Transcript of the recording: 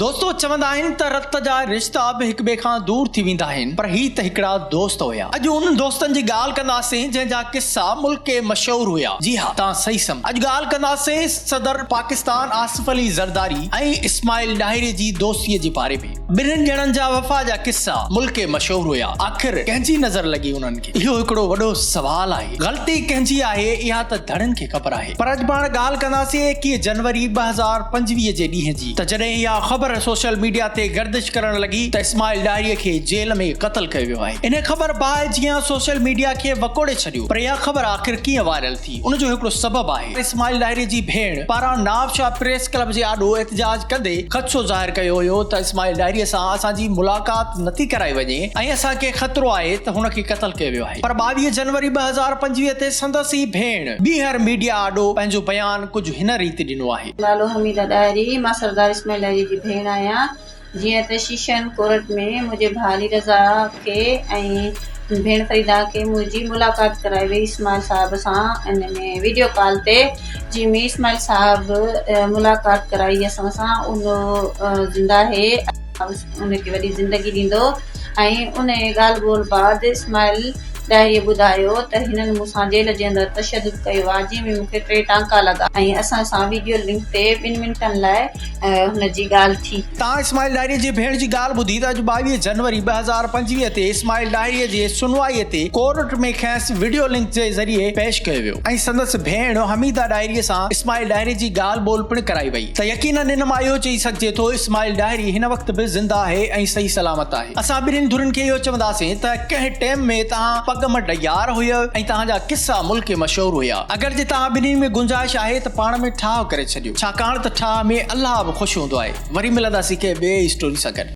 دوستو چوندا آهن ته رت جا رشتا به هڪ ٻئي کان دور ٿي ويندا آهن پر هي ته هڪڙا دوست هيا. اڄ انهن دوستن جي ڳالهه ڪنداسين جنهن جا قصا ملڪ مشهور هيا. جي ها توهان صحيح سمجهيو اڄ ڳالهه ڪنداسين صدر پاڪستان آصف علي زرداري ۽ اسماعيل ڏاهري جي دوستي جي باري ۾. ٻنهين ڄڻن جا وفا جا قصا ملڪ مشهور هيا. آخر ڪنهن جي نظر لڳي انهن کي؟ اهو هڪڙو وڏو سوال آهي. غلطي ڪنهن جي آهي اها ته ڌڻين کي خبر آهي. پر اڄ پاڻ ڳالهه ڪنداسين 21 جنوري 2025 جي ڏينهن جي ته جڏهن اها خبر سوشل ميڊيا تي گردش ڪرڻ لڳي ته اسماعيل ڏاهري کي جيل ۾ قتل ڪيو ويو آهي. انهي خبر باهه جيان سوشل ميڊيا کي وڪوڙي ڇڏيو پر اها خبر آخر ڪيئن وائرل ٿي ان جو هڪڙو سبب آهي. اسماعيل ڏاهري جي ڀيڻ پاران نوابشاهه پريس ڪلب جي آڏو احتجاج ڪندي خدشو ظاهر ڪيو هيو ته اسماعيل ڏاهري سان اسان جي ملاقات نٿي ڪرائي وڃي ۽ اسان کي خطرو آهي ته هن کي قتل ڪيو ويو آهي پر 22 جنوري 2025 تي سندس ئي ڀيڻ ٻيهر ميڊيا آڏو پنهنجو بيان ڪجهه هن ريت ڏنو آهي. نالو حميده ڏاهري، مان سردار اسماعيل ڏاهري جي ڀيڻ آهيان. جيئن ته شيشن ڪورٽ ۾ منهنجي ڀاء علي رضا کي ۽ ڀيڻ فريده کي منهنجي ملاقات ڪرائي وئي اسماعيل صاحب سان ان ۾ ويڊيو ڪال تي جنهن ۾ اسماعيل صاحب ملاقات ڪرائي اسان سان ان زنده آهي ان کي وڏي زندگي ڏيندو ۽ ان ڳالهه ٻولهه بعد اسماعيل ڏاهريء ٻڌايو ته هنن مون سان جيل جي اندر تشدد ڪيو آهي جنهن ۾ مون کي ٽي ٽانڪا لڳا ۽ اسان سان ويڊيو لنڪ تي ٻن منٽن لاء هن جي ڳالهه ٿي. تان اسماعيل ڏاهريء جي ڀيڻ جي ڳالهه ٻڌي ته اڄ 22 جنوري 2025 تي اسماعيل ڏاهريء جي سنوائيء تي ڪورٽ ۾ کيس وڊيو لنڪ جي ذريعي پيش ڪيو ويو ۽ سندس ڀيڻ حميده ڏاهريء سان اسماعيل ڏاهري جي ڳالهه ٻولهه پڻ ڪرائي وئي ته يقينن ان مان اهو چئي سگهجي ٿو اسماعيل ڏاهري هن وقت به زنده آهي ۽ صحيح سلامت آهي. اسان ٻنهين ڌرين کي اهو چونداسين ته ڪنهن ٽيم ۾ توهان پڳ مٽ يار هيؤ ۽ توهان جا قصا ملڪ مشهور هيا. اگر جي توهان ٻنهين ۾ گنجائش آهي ته پاڻ ۾ ٺاهه ڪري ڇڏيو. ڇاڪاڻ ته ٺاهه ۾ الله به خوش هوندو آهي. وري ملنداسين ڪنهن ٻئي اسٽوري سان گڏ.